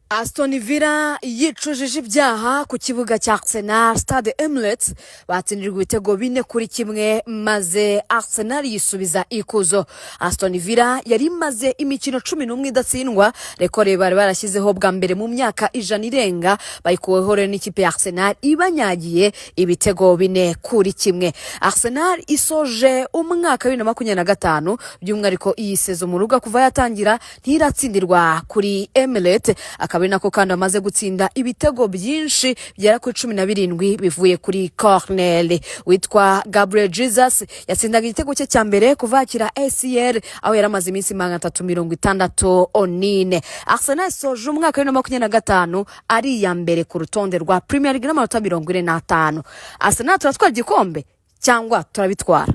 Aston Villa yicujije ibyaha ku kibuga cya Arsenal, Stade Emirates, batsindirwa ibitego 4-1, maze Arsenal yisubiza ikuzo. Aston Villa yari imaze imikino 11 idatsindwa, record bari barashyizeho bwa mbere mu myaka 100 irenga, bayikuweho rero n'ikipe ya Arsenal ibanyagiye ibitego 4-1. Arsenal isoje umwaka wa 2025, by'umwihariko iyi saison mu rugo, kuva yatangira ntiratsindirwa kuri Emirates, akaba ari nako kandi amaze gutsinda ibitego byinshi bigera kuri 17 bivuye kuri corner. Witwa Gabriel Jesus yatsindaga igitego cye cya mbere kuva yakira ACL, aho yari amaze iminsi 364. Arsenal isoje umwaka wa 2025 ari iya mbere ku rutonde rwa Premier League n'amanota 45. Arsenal, turatwara igikombe cyangwa turabitwara?